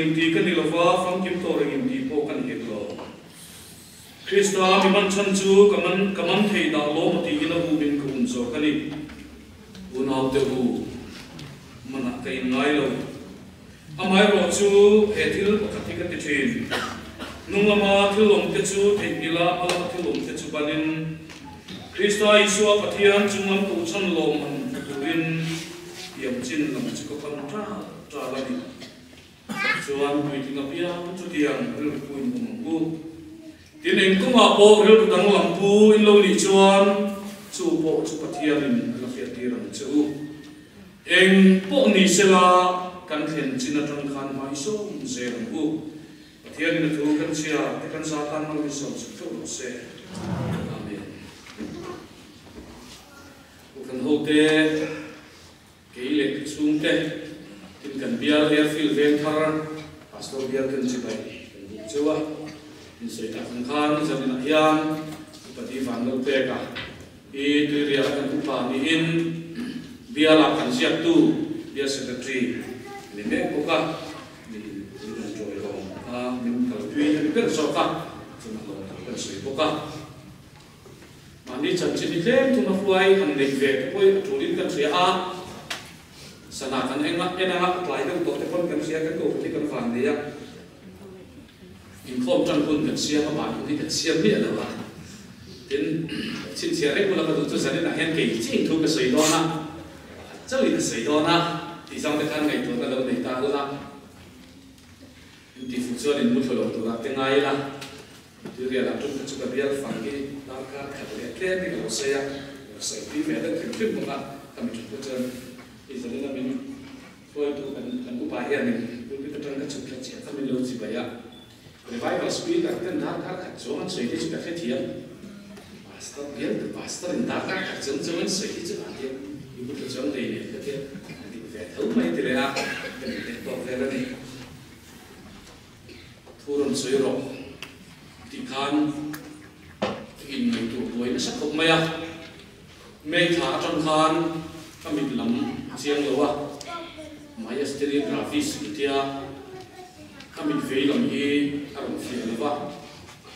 inti ka ni lova, famkim tawh reng inti pawh ka ni hek lo. Krista mi man chhan chu ka man ka man thei dah lawm a tiin a um in ka um zawk a ni. Unaute u, manah ka in ngai lo. Amaherawh chu he thil pakhat hi ka ti thin. Hnung lama thil awmte chu theihnghilh a, hma lama thil awmte chu banin Krista Isua Pathian chunglam kohchhan lawmman hmu turin tiam chin lam chu ka pan ṭal ṭal a ni. Chuan puitling apiang chutiang rilru pu in awm ang u. Tin, eng kawngah pawh rilru danglam pu in lo nih chuan chu pawh chu Pathianin a la hriattir ang che u. Eng pawh ni sela kan thlen chin atang khan hmai sawm zel ang u. Pathianin a thu kan chhia te kan za tan mal min sawm chuk theuh rawh se. Amen. Kohhran hote. Kei leh ka chhungte tin kan bial airfield veng thar Pastor bial kan chibai kan buk cheu a, insawi tak ang khan zaninah hian Upa Di Van lo pek a, i tuiriala kan upa niin biala kan ziaktu bial secretary a ni mek bawk a, niin min rawn ṭawihawm a, min kalpui a ni ber zawk a, chunah lawmthu kan sawi bawk a. Mahni chanchin hi tlem thum a hruai han neih ve te pawhin a tulin kan hria a, sana kan en en anga a tlai deuh tawh te pawn kan hria, kan kohhran hi kan van nei a, inkhawm tan hun kan siam a, ban hun hi kan siam miah lo a, tin chhinchhiah reng bula ka duh chu zaninah hian kei chiin thu ka sawi dawn a, pakhat chauhin a sawi dawn a tih zawng te khan ngaihtuahna lo nei ta ula, intifuh chuan in mu thlu lo turah te ngai ila. Tirial ah tum kha chu ka bial fang hi darkar khat leh tlem hi ka lo sawi a, ka lo sawi tui ve deuh hrim hrim bawk a, ka mi that te chuan i zanin a min hruaitu kan kan upa hianin pulpit atang ka chhuk thla chiah kha min lo chibai a, revival speaker ten darkar khat chuang an sawi te chu ka hrethiam, pastor bial tu pastor in darkar khat chuang chuang an sawi te chu a tia i bu thla chuang nei nen ka tia a dik ve tho mai ti leh a, ka nih leh tawk vel a ni. Thu rawn sawi rawh tih khan ka inngaihtuah buai nasa khawp mai a, May thla atang khan ka mit lam a chiang lo a, Myasthenia gravis an tia, ka mit vei lam hi a rawn fiah lo va,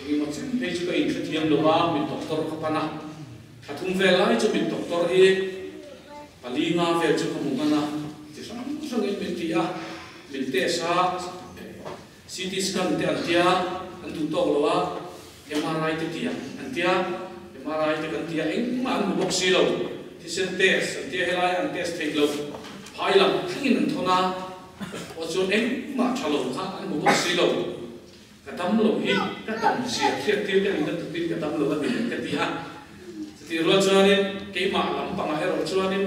engemaw chen phei chu ka inhrethiam lo a, mit doctor ka pan a, thla thum vel lai chu mit doctor hi pali nga vel chu ka hmu hman a, chi hrang hrangin min ti a. Min test a, CT scan te an tia, an duh tawk lo a, MRI te ti ang an tia, MRI te kan tia engmah an hmu bawk si lo, thisen test an tia helai an test theih lo, phai lam thlengin an thawn a, aw chuan engmah tha lo kha an hmu bawk si lo, ka dam lo hi ka dam zia hriat tir ka nihna tukin ka dam lo a ni ka ti a, chutih rual chuanin keimah lampangah erawh chuanin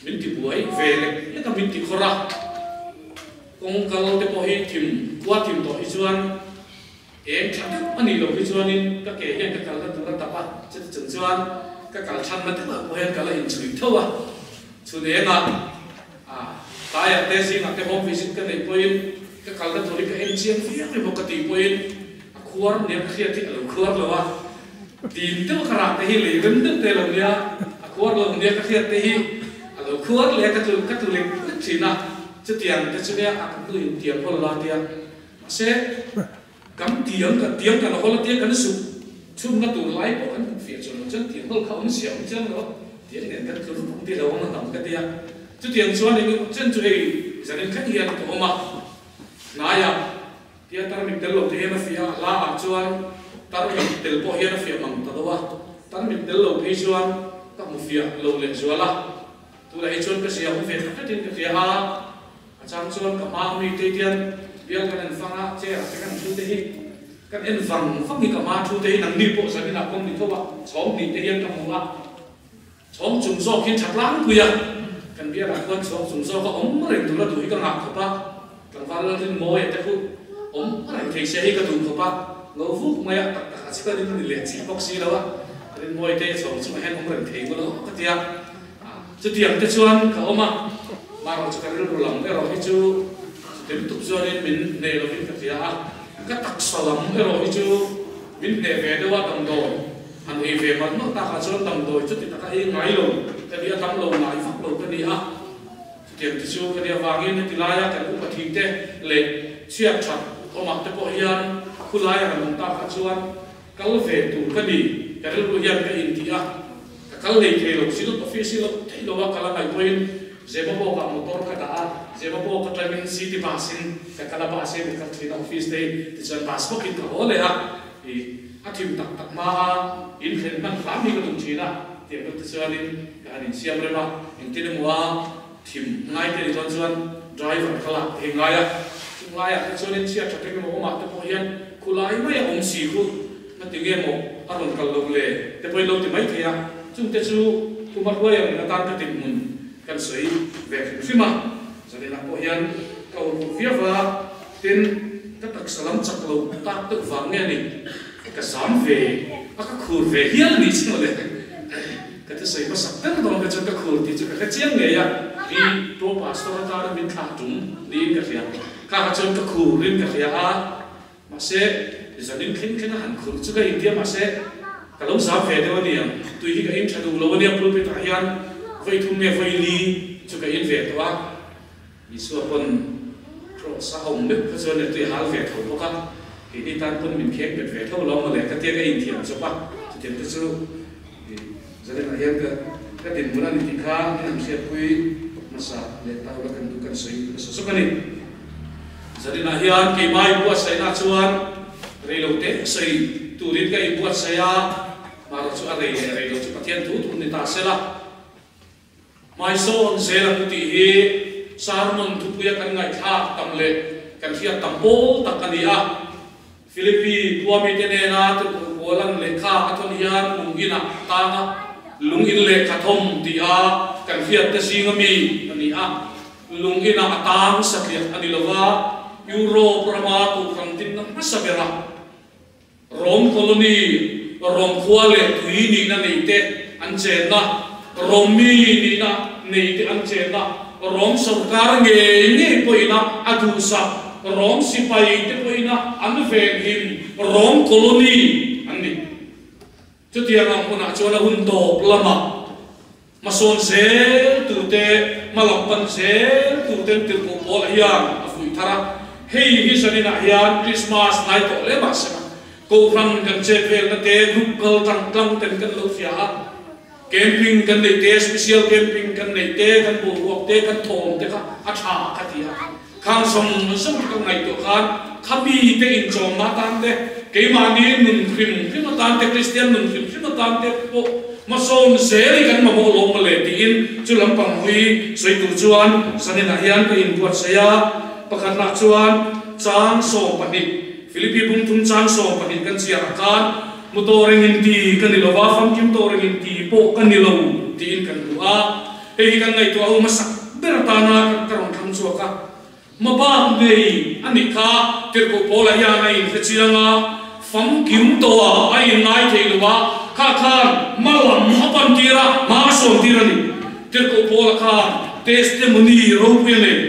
Min ti buai ve lek lek a, min ti khawr a, kawng kal te pawh hi thim, khua thim tawh hi chuan eng tha deuh a nih loh hi chuanin ka ke hian ka kalna tur a tap a, chuti chung chuan ka kal thanna deuhah pawh hian ka la inchhui tho a, chhun engah tlaiah te zingah te home visit ka neih pawhin ka kalna tur hi ka en chiang viau emaw ka tih pawhin a khuar nia ka hriat hi a lo khuar lo a. Dim deuh ka rah te hi lei rem deuh te lo nia, a khuar lo nia ka hriat te hi a lo khuar leh a ka tlu ka tlu lek lek thin a, chutiang te chu nia a kan nu in tiang hawl la tia mahse kan tiang kan tiang kan hawl a tia kan suk chhunna tur lai pawh kan hmuh fiah chuan lo chuan tiang hawl kha awm zia awm chiang lo tiang nen kan tlu rup ang ti lo ang a tam ka tia chutiang chuan eng emaw chen chu hei zanin thleng hian ka awm a hnaiah Tia tarmit tel lo te hian a fiah a, hla ah chuan tarmit tel pawh hian a fiah mang ta lo a, tarmit tel lo phei chuan ka hmu fiah lo leh zual a, tunah hi chuan ka zia awm ve tak hletin ka hria a, a chang chuan ka hma ami te hian bial kan en fang a, chair ah te kan thu te hi kan en vang vang hi ka hma thu te hi nangni pawh zaninah pawh ni tho a, chhawng hnih te hian ka hmu a. Chhawng chung zawk hi tha tlangpui a, kan biakah khuan chhawng chung zawk a awm reng tur a duh hi ka ngah khawp a, tlangval Lalrinmawia te khu awm reng thei se hi ka duh khawp a, lo vuk mai a, tak tak a chuan in ni leh chiah bawk si lo a, Rinmawia te chhawng chungah hian awm reng thei maw lo ka ti a, chutiang te chuan ka awm a, marawh chu ka rilru lam erawh hi chu chuti lutuk chuanin min hneh lovin ka hria a, ka taksa lam erawh hi chu min hneh ve deuh a damdawi. Han ei ve malh malh takah chuan damdawi chuti taka ei ngai lo ka ni a, damlo ngai vak lo ka ni a. Chutiang te chu ka nih avangin heti laia kan upa thih te leh chhiat that awmah te pawh hian khulaia han awm takah chuan kal ve tur ka ni. Ka rilru hian ka intih a, ka kal lei thei lo, Synod Office hi lo theih lo a kal a ngaih pawhin Zemabawkah motor ka dah a, Zemabawk atangin City Bus in ka kal a, bus hian ka kal thin a office te hi, tichuan bus bawkin ka haw leh a, ih a thim tak tak hma a inthlen hman hram hi ka duh thin a, tiang deuh te chuanin ka han insiam rem a, engtin emaw a thim ngai te ni dawn chuan driver ka lak thei ngai a, chung laiah te chuanin chhiat tha pek emaw awmah te pawh hian khulai mai a awm si khu na ti nge maw a rawn kal lo le te pawhin lo ti mai thei a, chungte chu kuma hruai ang atan ka dinhmun kan sawi ve hrim hrim a, zaninah pawh hian ka uluk viau a, tin ka taksa lam chak lo tak deuh vang nge ni ka zam ve a ka khur ve hial ni chu mawle ka thusawi hmasak ber dawn kha chuan ka khur tih chu ka hre chiang ngei a, hi pro pastor atana min thlah tum niin ka hria, kha kha chuan ka khur in ka hria a. Mahse, zanin thleng thleng a han khurh chu ka intia mahse, ka lo zam ve deuh a ni ang. Tui hi ka in tha duh lo a nia, pulpit ah hian vawi thum nge vawi li chu ka in ve tawh a. Isua pawn cross a awm meuh kha chuan tui a hal ve tho bawk a, keini tan pawn min kheng bet ve tho lo mawle ka tia ka inthiam chawp a, chutiang te chu zanin ah hian ka ka dinhmun a ni tih kha min han hriatpui hmasa leh ta ula kan duh kan sawi hmasa zawk a ni. Zaninah hian keimah inbuatsaihna chuan reilote sawi turin ka inbuatsaih a, mahro chu a rei leh reilo chu Pathian thu thun ni ta sela. Hmaisawn zel ang tih hi sermon thupuia kan ngaihthlak tam leh kan hriat tam pawl tak a ni a. Philippi khua mite nena Tirhkoh Paula'n lehkha a thawn hian lung inah a tang a, lung in lehkha thawm ti a kan hriatte zinga mi a ni a. Lung inah a tang satliah a ni lo va, Europe rama kohhran dinna hmasa bera Rom colony, Rom khua leh tui nihna neite an chenna, Rom mi nihna neite an chenna, Rom sorkar ngei ngei pawhina a duhsak, Rom sipai te pawhina an venghim Rom colony an ni. Chutiang ang hunah chuan a hun tawp lamah hmasawn zel turte, hmalam pan zel turten tirhkoh pawl hian a fuih thar a. Hei hi zaninah hian Krismas ngai tawh hle mah sela, Kohhran kan chet velna te, group kal tang tlang ten kan lo hria a. Camping kan neih te, special camping kan neih te, kan boruak te, kan thawm te kha a tha ka ti a. Khang zawng zawng te ka ngaihtuah khan kha mi te inchawmna atan te, keimahni nun hrim hrim atan te, Kristian nun hrim hrim atan te pawh hmasawn zel hi kan mamawh lo mawle tiin chu lampang hui sawi tur chuan zaninah hian ka inbuatsaih a. Pakhatnah chuan chang 12, Philippi bung thum chang 12 kan chhiarah khan, Mu tawh reng in ti ka ni lo va, famkim tawh reng in ti pawh ka ni lo tiin kan hmu a. Hei hi kan ngaihtuah ho hmasak ber atana ka rawn thlang chhuak a. Hmabak nei a nih kha Tirhkoh Paula hian a inhre chiang a, famkim tawhah a inngai thei lo va, kha khan hma lam a pan tir a, hma a sawn tir a ni. Tirhkoh Paula khan testimony ropui a nei.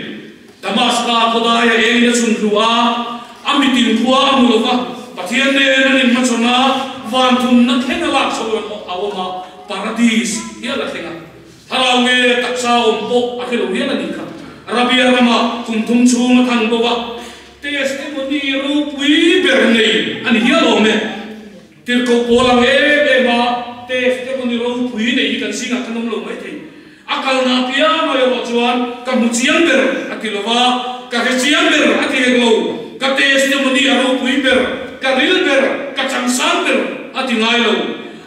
Damaska khawdaia engin a chhun hlu a, a mitin khua a hmu lo va, Pathian nen an inhmachhawn a, van thumna thleng a lak chho a awm a, Paradis hial a thleng a. Thlarau nge taksa awm pawh a hre lo hial a nih kha. Arabia rama kum thum chhung a thang bo a, testimony ropui ber nei a ni hial awm e. Tirhkoh pawl ang em em a, testimony ropui nei hi kan zingah kan awm lo maithei. A kalna piang a erawh chuan ka hmu chiang ber a ti lo va, ka hre chiang ber a ti hek lo, ka testimony a ropui ber, ka ril ber, ka changsan ber a ti ngai lo.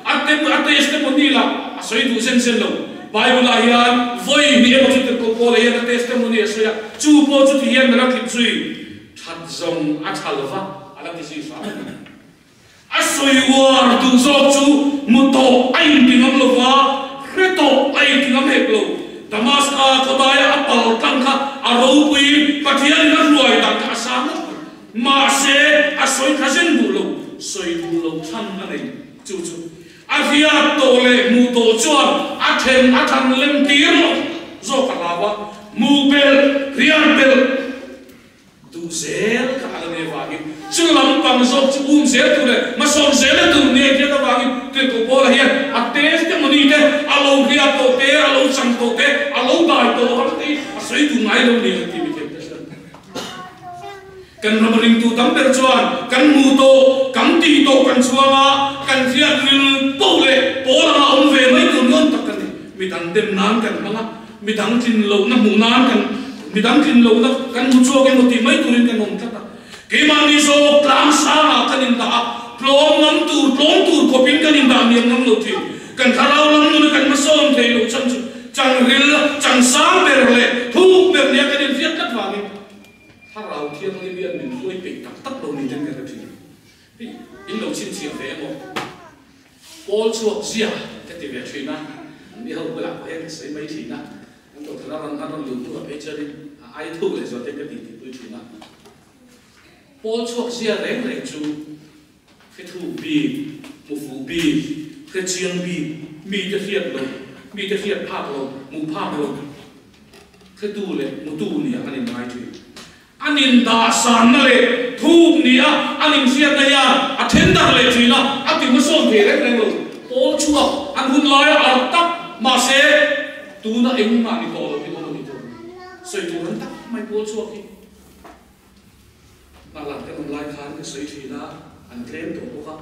A tem a testimony lah a sawi duh zen zen lo. Bible ah hian vawi hnih emaw chu tirhkoh Paula hian a testimony a sawi a, chu pawh chu ti hian a la tlip zui, that zawng a tha lo va, a la ti zui hram a ni. A sawi uar duh zawk chu mu tawh a inti ngam lo va, hre tawh a inti ngam hek lo. Damaska khawdaia a pal tlang kha a ropuiin Pathianin a hruai dan kha a sang ngawt mai. Mahse, a sawi kha zen duh lo, sawi duh lo chhan a nei. Chu chu a hriat tawh leh hmuh tawh chuan a then a than lem tir lo zawk a hlau a, hmuh belh, hriat belh, Duh zel kha a la nei avangin chu lampang zawk chu um zel tur leh hmasawn zel a tur nia hian avangin Tirhkoh Paula hian a testimony te, a lo hriat tawh te, a lo chang tawh te, a lo dai tawh ram te hi a sawi duh ngai lo ni an ti mithiam te chuan. Kan ram ringtu tam ber chuan kan hmuh tawh, kan tih tawh kan chhuang a, kan hriat ril poh leh pawl anga awm ve mai tur nuam tak kan ni. Midang dem nan kan hmang a, midang tlin lohna hmuh nan kan midang tlin lohna kan hmu chhuak emaw tih mai turin kan awm tlat a. Keimahni zawk tlang sangah kan indah a, tlawm ngam tur, tlawm tur khawpin kan indah hniam ngam lo thin. Kan thlarau lam nuna kan hmasawn thei loh chhan chu changril, changsang ber leh thuk ber nia kan inhriat tlat vangin thlarau thianghlim hian min hruai peih tak tak lo niin ka hre thin. Hei, in lo chhinchhiah ve emaw? Pawl chhuak zia ka ti ve thin a, an ni ho bulah pawh hian ka sawi mai thin a, an doctor a rawn a rawn luh hnuah phei chuanin a ai thuk leh zual te ka ti tihpui thin a. Pawl chhuak zia reng reng chu hre thuk bik, hmu fuh bik, hre chiang bik, mite hriat loh, mite hriat phak loh, hmuh phak loh, hretu leh hmutu nia an inngai thin. An indahsanna leh thuk nia an inhriatna hian a then darh leh thin a, a ti hmasawn thei reng reng lo. Pawl chhuak an hun laia arh tak mahse tuna engmah ni tawh lo hi awm a ni tur. Sawi tur an tak mai pawl chhuak hi. Hna kan awm lai khan ka sawi thin a, an tlem tawh bawk a,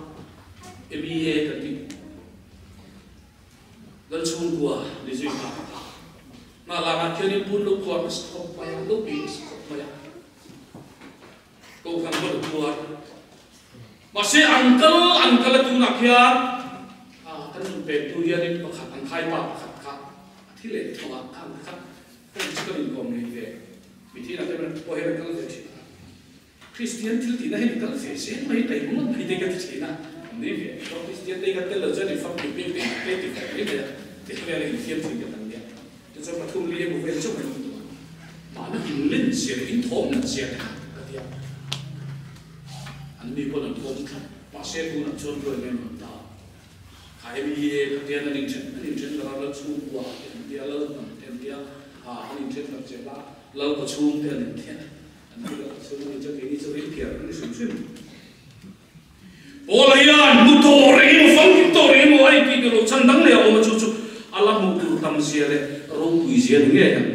MEA kan tih. Lalchhungkua ni zui nghal a. Nghah lakah khianin pun lo khuar nasa khawp mai a, lo bih nasa khawp mai a. Kohhran pawh lo khuar. Mahse an kal an kal a tunah khian kan nun pektu hianin pakhat an khaipa pakhat kha a thi leh tho a, kha ang kha kan chu kan inkawm ngei ve. Mithilah te pawh hian an kal ve thin a. Kristian thil tihna hian i kal ve zel mai taih ngawt mai te ka ti thin a, an ni ve tawh Kristian te hi kan tel lo chuan i famkim bik te te ti ve mai mai a, ti vel a inthiam thin ka tam nia. Tichuan pathum li emaw vel chauh an awm tawh a, mahna inlen zia leh inthawm nat zia te kha ka ti a, an ni pawn an thawm tlat, mahse tunah chuan ruai mai an ta. Kha MEA kha tian an inthen an inthen darh a, lal chhungkua te an tia, lal hnam te an tia, an inthen darh zel a, lal kawchhung te an inthen. An ti lo chu ani chu keini chu ril phiar kan ni hrim hrim. Paula hian hmu tawh reng emaw famkim tawh reng emaw a intih duh loh chhan dang leh a awm a chu chu a la hmuh tur tam zia leh ropui zia ni ngei ang.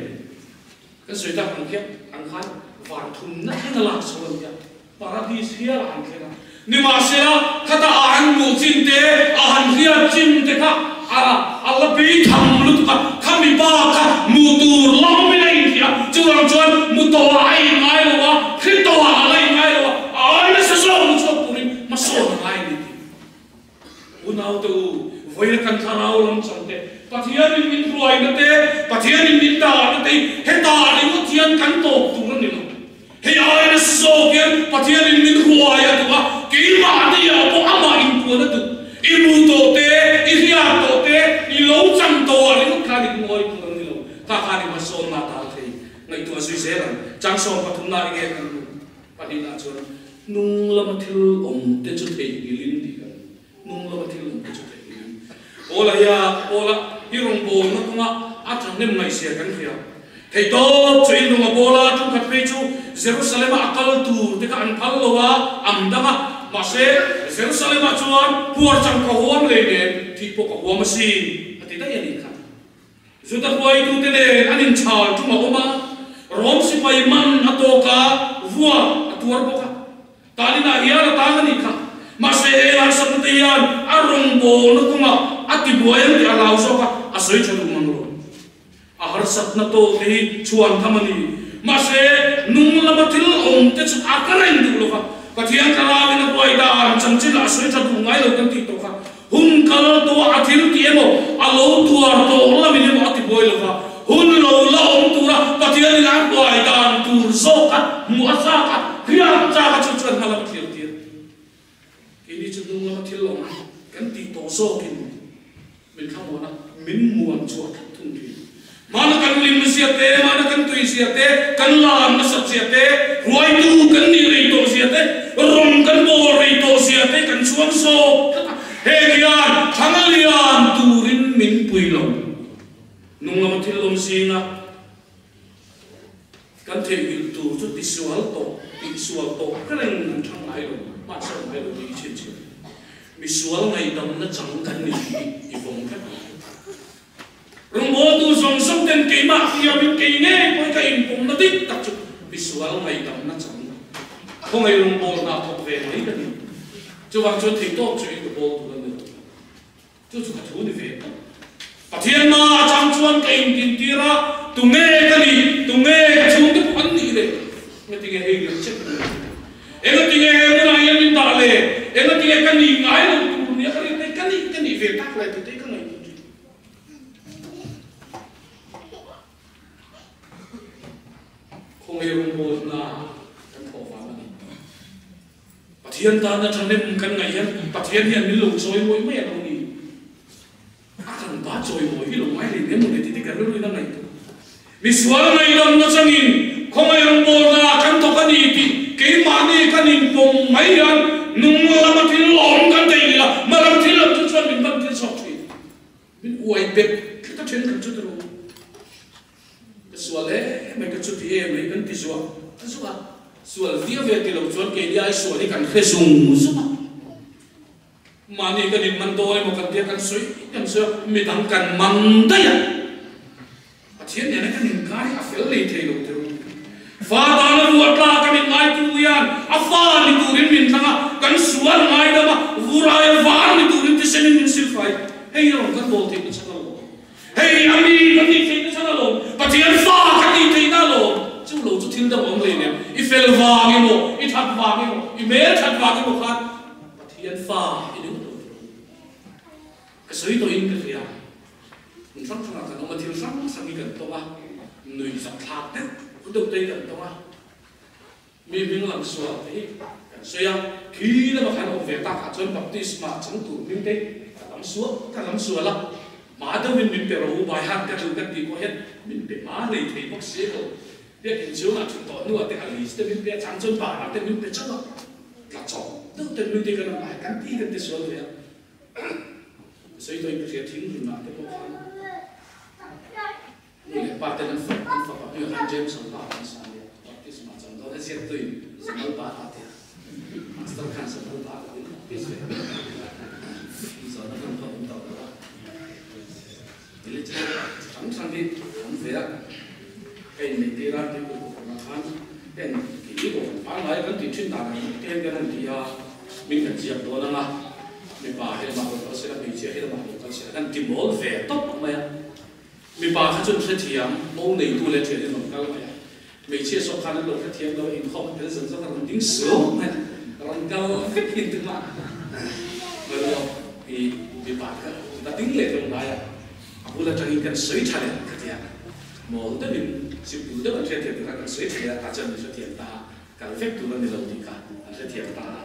Kan sawi tak ang khian ang khan van thumna thleng a lak chho a nia, paradis hial a han thleng a. Nimahsela khata a han hmuh chin te, a han hriat chin te kha a a la bei tham lutuk a, khami pa kha hmuh tur la awmin a inhria a, chuvang chuan hmu tawhah a inngai lo a, hri tawhah a la inngai lo a, a ai nasa zawk hmu chhuak turin hmasawn a ngai a ni tih. Unaute u, vawiin kan thlarau lam chang te, Pathianin min hruaina te, Pathianin min dahna te hi hetah ringawt hian kan tawp tur a ni lo. Hei aiin a zawk hian Pathianin min hruai a duh a, keimahni ah pawh amah inpuan a duh. I hmu tawh te, i hriat tawh te, i lo chan tawh ah ringawt khan i hmuai tur an ni lo. Kha khan i hmasawnna a dal thei. Ngaihtuah zui zel ang. Chang 13 enge kan hmuh? Pahnihna chuan hnung lama thil awm te chu theihnghilhin tih kan hnung lama thil awm te chu theihnghilhin. Paula hia Paula hi rawngbawlna kawnga a thahnem ngaihzia kan hria. Theihtawp chu in rawng a bawl a, ṭumkhat phei chu Jerusalem-a a kal tur te kha an phal lo a, an dang a. Mahse, Jerusalem-ah chuan puar chang ka huam lei nen thih pawh ka huam asin, a ti daih a nih kha. Juda hruaitute nen an inchhal ṭum a awm a, Rom sipai man a tawk a, vua a tuar bawk a. Talinah hian a tang a nih kha. Mahse, he harsatnate hian a rawngbawlna kawngah a tibuai ang tih a hlau zawk a, a sawi ṭha duh mang lo. A harsatna tawk te hi chhuan tham a ni. Mahse, nung lama thil awmte chu a ka reng duh lo va, Pathian thlarauin a buai dan chanchin ah a sawi ṭha duh ngai lo kan tih tawh kha. Hun kal tawh a thil tih emaw, a lo tuar tawh lamin emaw a ti buai lo va, hun lo la awm tura Pathianin a buai dan tur zawk a hmuh a chak a, hriat chak a chu chuan hma lam a thlir tir. Keini chu hnung lama thil awm kan tih tawh zawkin min thlamuan a, min muan chhuah thlap thung thin. Mahna kan lim zia te, mahna kan tui zia te, kan lam nasat zia te, ruaitu kan nih rei tawh zia te, rawng kan bawl rei tawh zia te kan chhuang zawk tlat a. Heng hian thlang lian turin min pui lo. Nung lama thil awm zinga kan theihnghilh tur chu tisual tawh, tihsual tawh reng an thang ngai lo, hmanhsawh ngai lo tih i chhinchhiah. Misual ngaihdamna chang kan ni tih i vawng tlat ang. Rawngbawltu zawng zawng ten keimah thiamin kei ngei pawhin ka inpawmna dik tak chu misual ngaihdamna chang khawngaih rawngbawlna thawk ve mai ka ni. Chuvang chuan theihtawp chu in ka bawl tur a ni lo. Chu chu ka thu ni ve tawp. Pathian hma atang chuan ka intintir a, tunge ka nih, tunge ka chhungte pawh an nih le? Engatinge hei leh chet ni? Engatinge he hmunah hian min dah le? Engatinge ka nih ngai lo tur nia ka rin te ka nih ka nih ve tak lai tih te ka ngaihtuah thin. Khawngaih rawngbawlna kan thawh vang a ni. Pathian tana thahnem kan ngaih hian Pathian hian min lo chawimawi mai a lo ni. A kan pa chawimawi hi lo ngai hlei nem mawle tih te kan rilruin a ngaihtuah. Misual ngaihdamna changin khawngaih rawngbawlna kan thawk a ni tih keimahni kan inpawm mai hian nung lama thil awm kan thei ni la, hma lam thil lam chu chuan min ban thil chhuak thin. Min uai bet tlat a then kan chu tiro. Ka sual em mai, ka chuti em mai kan ti zuah a zuah a, sual viau ve ti lo chuan keini ai sual hi kan hre zung zung a, mahni kan inman dawn emaw kan tia kan sawi kan sawi a, midang kan man daih a, Pathian nena kan inkai a fel lei thei lo tiro. Fa tana ruah tla kan inngai tu hian a fa ni turin min thlang a, kan sual ngaidam a, vuraia var ni turin tisenin min silfai. Hei erawh kan bawl theihna chhan a lo. Hei a mi kan nih theihna chhan alawm, Pathian fa kan nih theihna alawm. Chu lo chu thil dang awm hlei nen, i fel vang emaw, i that vang emaw, i hmel that vang emaw khan Pathian fa i ni ngawt lo tur. Ka sawi tawhin ka hria, hmun hrang hrangah kan awm a, thil hrang hrang hi kan tawng a, nuih zak thlak deuh deuh te hi kan tawng a. Mi hming lang sual te hi kan sawi a, khi lama khan awm ve tak ah chuan baptisma chang tur hming te ka lam sual ka lam sual a, hma deuhin min pe rawh u bai han ka duh kan tih pawh hian min pe hma hlei thei bawk si lo. Biakinn chhungah thut tawh hnuah te a list te min pe a, chang chuan banah te min pe chauh a, tla chawp deuh ten min ti kan bai kan ti kan ti sual ve a. Ka sawi tawhin ka hria thingrunah te pawh khan Nu leh pa ten an fak an fapa hming ah khan James ang pa an sa nia, baptisma chan dawn a ziak tuin Zamal pa ta tia Pastor khan Zamal pa ka tin baptist ve in zawhna hmun kha awm tawh lo a, village hrang hrang hi awm ve a, ka inneih tir a tui kut kawrah khan en kei ni aw pangngai kan tih thin dan ang te hian kan han ti a, min kan ziak dawn ang a, mipa hi lamah lo kal sela hmeichhia hi lamah lo kal sela kan ti mawl ve tawp mai a. Mipa kha chuan hrethiam, mo neitu leh thian in rawn kal mai a. Hmeichhia sawk khan an lo hrethiam lo a, inkhawm a tel zan zan a rawn ding suau mai a, rawn kal vek hi an ti nghah mai lo. I mipa kha va ding leh tlawm ngai a, a bul atangin kan sawi tha leh ka ti a. Mawl deuhin simple deuh an hriatthiam tur kha kan sawi tha leh a, tah chuan min hrethiam ta a, kal vek tur a ni lo tih kha an hrethiam ta a.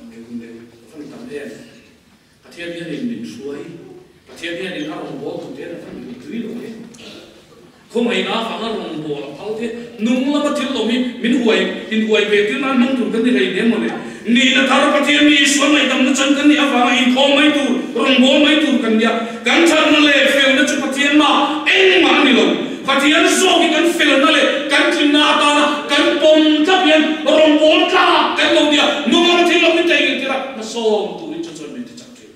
Ka tam em. Pathian hianin min hruai, Pathian hianin a rawngbâwl tur te hian a van tui lo em? Khawngaihna avanga rawngbâwl a phal te, nung lama thil awm hi min uai, in uai ve tir nan hmang tur kan ni hlei nem mawle. Nihna thar Pathian mi Isua ngaihdamna chan kan nih avanga inkhawm mai tur, rawngbâwl mai tur kan nia. Kan thatna leh felna chu Pathian mah engmah a ni lo. Pathian zawk hi kan felna leh kan tlinna atana kan pawm tlat hian rawngbâwl tlak kan lo nia. Nung lama thil awm hi theihnghilh tir a, hmasawn tur. Tui chu chuan min ti chak thin.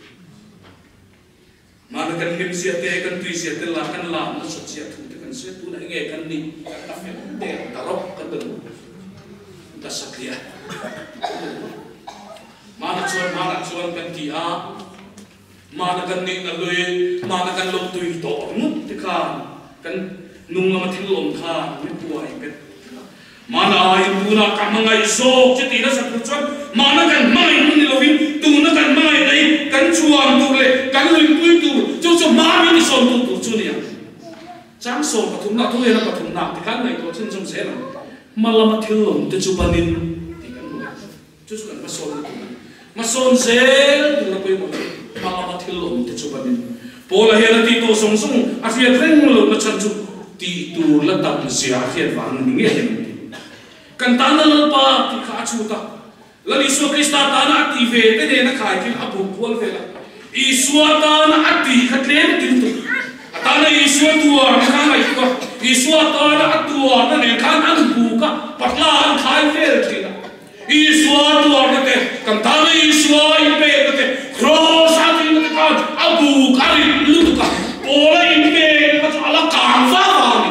Mahni kan hlim zia te, kan tui zia te lah kan lam nasat zia thu te kan sawi tunah enge kan nih kan la fel der ta rawk kan la duh ta satliah kan la duh. Mahna chuan hmanah chuan kan ti a, mahna kan nih na lui, mahna kan lo tui tawh ngut te khan kan nung lama thil awm khan min buai bet. Mahna aiin tunah ka hmangaih zawk che tih nasa tur chuan mahna kan hmangaih hmun ni lovin tuna kan hmangaih na hi kan chuan tur leh kan hlimpui tur chu chu hma min tisawn tu tur chu a ni ang. Chang 13 ah thawhena pathumna ti khan ngaihtuah chhunzawm zel ang. Hma lama thil lawm te chu banin tih kan hmu leh. Chu chu kan hmasawn na tur a ni. Hmasawn zel tur a pawimawh chu hma lama thil awm te chu banin Paula hian a tih tawh zawng zawng a hriat reng lohna chhan chu tih tur la tam zia a hriat vang a ni ngei ang tih. Kan tana Lalpa tih kha a chhut a, Lal Isua Krista tana a tih ve te nen a khai thil a buk kual vel a, Isua tana a tih kha tlem tin tuk. A tana Isua tuarna kha a ngaihtuah a, Isua tana a tuarna nen khan an buk a, patla an khai vel thin a. Isua tuarna te, kan tana Isua inpekna te, Kraws a tihna te khan a buk a rit lutuk a. Paula inpek kha chu a la kang va va a ni.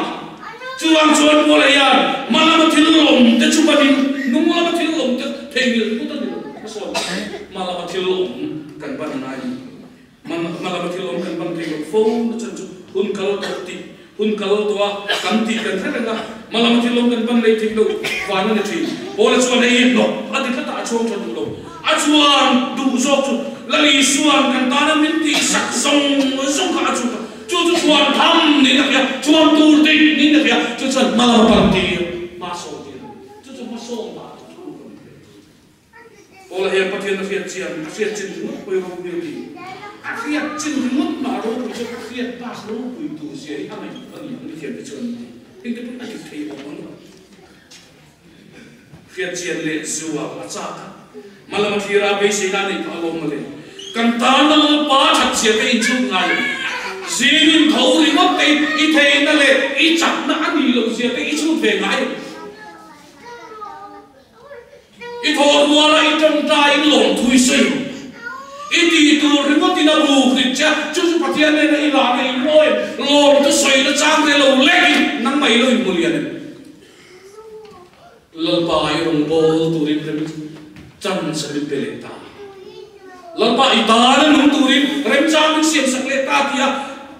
Chuvang chuan Paula hian hma lama thil awm te chu banin hnung lama thil awm te theihnghilh put a ni lo. Hmasawn hma lama thil awm kan ban ngai a ni. Hma lama thil awm kan ban thei lo fo na chan chu hun kal tawh tih hun kal tawh a kan tih kan hre reng a, hma lama thil awm kan ban lei theih lo van a ni thin. Paula chuan hei hi hnawk a ti tlat a, a chhuang tha duh lo. A chuan duh zawk chu Lal Isua'n kan tana min tihsak zawng zawng kha a chhuk a, chu chu chhuan tham niin a hria, chhuan tur dik niin a hria, chu chuan hma lama pan tir, hma sawn tir a ni. Chu chu hmasawn dah chu thu ka ni hle. Paula hian Pathian a hriat chian, a hriat chin ringawt pawh hi ropui a ti. A hriat chin ringawt mah ropui chu a hriat bak ropui tur zia hi a ngaihtuah a ni ang mithiam te chuan an ti. Heng te pawh a dik thei awm ang lo. Hriat chian leh zual a chak a, hma lama thlira beiseina a neih phah alawm mawle. Kan tana Lalpa that zia te inchhuk ngai zingin tho ringawt te i theihna leh i chakna a nih loh zia te i chhut ve ngai lo. I thawh ruala i tawngtaiin lawmthu i sawi rawh. I tih tur ringawtin a buk rit che a, chu chu Pathian nena i lana i mawi lawmthu sawina chang te lo lekin nangmah i lo inhmu lian em? Lalpa i rawngbâwl turin rem chance min pe leh ta. Lalpa i tana nung turin remchang min siamsak leh ta tia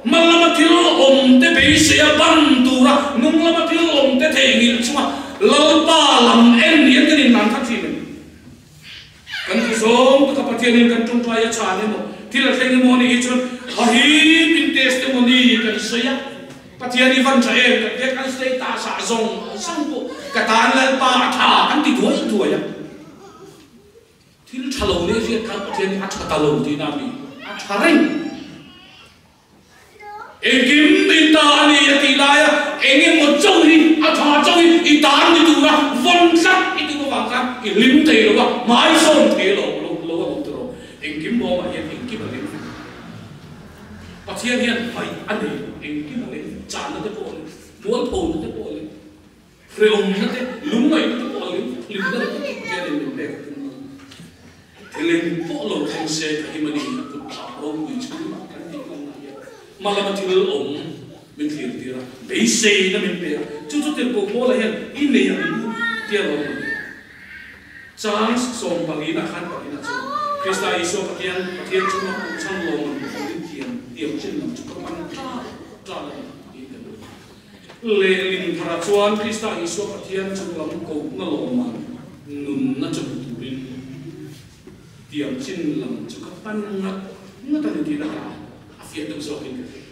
hma lama thil awm te beiseia ban tura nung lama thil awm te theihnghilh chunga Lalpa lam en hian kan inhlan khat thin em? Kan thu zawng taka Pathianin kan tawngtai a chhan emaw, thil a thleng emaw anih hi chuan a hip in testimony kan sawi a, Pathian hi van tha em kan tia kan status ah zawng zawng pawh ka tan Lalpa a tha kan ti duai duai a. Thil tha lo leh hriat khan Pathian hi a tha ta lo tihna a mi? A tha reng. Engkim i ta a ni a tih laia eng emaw chauh hi a tha chauh hi i tan ni tura vawn tlat i tum avang khan i hlim thei lo a, hmai sawn thei lo lo lo a awm tawh. Engkim bawmah hian engkim a hlim vek. Pathian hian hmaih a nei lo, engkim a hlim vek. Channa te pawh a hlim, mualphona te pawh a hlim. Hreawmna te, lungngaihna te pawh a lim hlimna te pawh Pathianin min pek a tum lo. Thil eng pawh lo thleng se ka him a ni, a kut phah ropui chhungah kan tih ngamna hian hma lama thil awm min thlir tir a, beiseina min pe a, chu chu tirhkoh Paula hian i nei ang u tia lo awm a ni. Chang sawmpalina khan palina chuan Krista Isua Pathian Pathian chunga puhchhan lawm ang turin thiam tiam chin lam chu ka pan ṭan ṭan a ni tiin kan hmu. Lehlin tharah chuan Krista Isua Pathian chung lam kohna lawmman nunna chu hmu turin tiam chin lam chu ka pan ngat ngat a ni tih lakah a fiah deuh zawkin ka hria.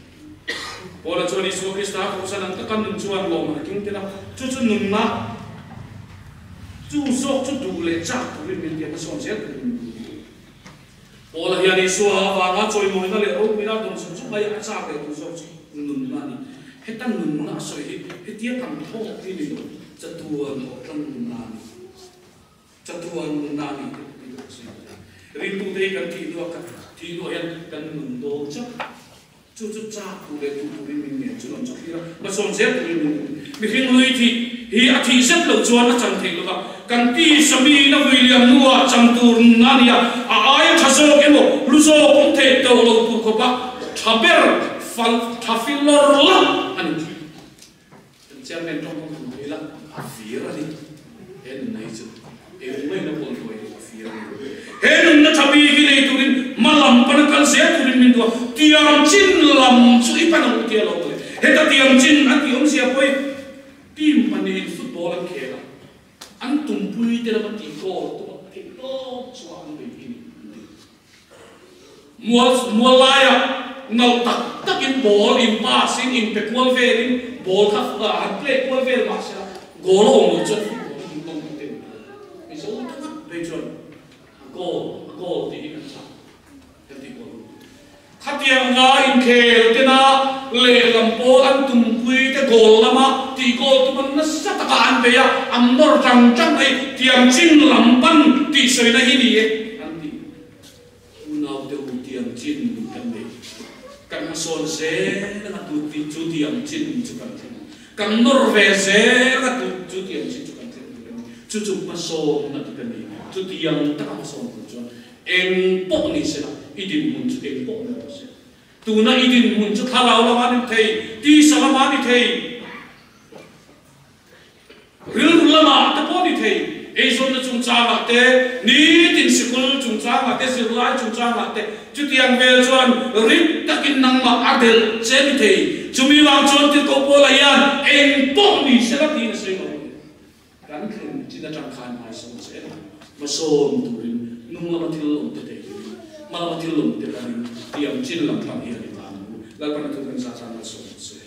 Paula chuan Isua Krista kohhran ang taka nun chuan lawmman a keng tel a, chu chu nunna chu zawk chu duh leh chak turin min tiam a sawn zel turin min duh a ni. Paula hian Isua avanga chawimawina leh ropuina a dawn zawng zawng aia a chak leh tur zawk chu nunna a ni. Heta nunna a sawi hi hetia kan thawk hi ni lo, chatuan awh tlang nunna a ni. Chatuan nunna a ni tih pawh hi ka sawi duh. Ringtute hi kan thih hnuah kan thih hnuah hian kan nun dawn chauh. Chu chu chak tur leh duh turin min ngen chu lam chu thlir a, hmasawn zel turin min duh. Mihring lui thih hi a thih zet loh chuan a chan theih lova, kan ti samiin a vui liam hnuah chan tur nunna a ni a, a aia tha zawk emaw hlu zawk awm theih tawh loh tur khawpa tha ber fal tha filawr lak a ni. Kan chairman tawng kawng thum thei la, a fir a ni. He nunna hi chu engmahina pawl hruai hi a fir a ni. He nunna tha bik hi nei turin hma lam pana kal zel turin min duh a, tiang chin lam chu i pan ang u tia lo mawle. Heta tiang chin an tih awmzia pawh hi team pahnihin football an khel a, an tumpui te lama tih goal tuma theih tawp chhuah an bei hi ni an ti. Mual mual laiah nalh tak takin ball in pass in in pe kual velin ball kha han play kual vel mah sela goal a awm loh chuan football hi hmuhnawm kan ti lo. Mizo takah phei chuan a goal a goal tih hi kan chak kan tih goal. Khatianga inkhel tena lehlam pawl an tumpui te goal lama tih goal tum an nasa taka an bei a, an nawr tang tang mai tiang chin lam pan tih sawina hi ni e an ti. Unau te u tiang chin kan nei. Kan hmasawn zel anga tu tih chu tiang chin chu kan thleng. Kan nawr ve zel anga tu chu tiang chin chu kan thleng tur a ni. Chu chu hmasawnna ti ka ni. Chu tiang taka hmasawn tur chuan eng pawh ni sela i dinhmun chu eng pawh ni rawh se. Tuna i dinhmun chu thlarau lama ni thei, tisa lama ni thei, rilru lamah te pawh ni thei, eizawnna chungchangah te, nitin sikul chungchangah te, zirlai chungchangah te, chutiang vel chuan rit takin nangmah a delh che ni thei. Chumi vang chuan Tirhkoh Paula hian eng pawh ni sela tiin a sawi lo. Kan thlen chin atang khan hmaisawm zel a, hmasawn turin nung lama thil awm te theihin, hma lama thil awm te panin tiang chin lam pang hian i tan ang u. Lalpan a thu kan zah zan malsawm se.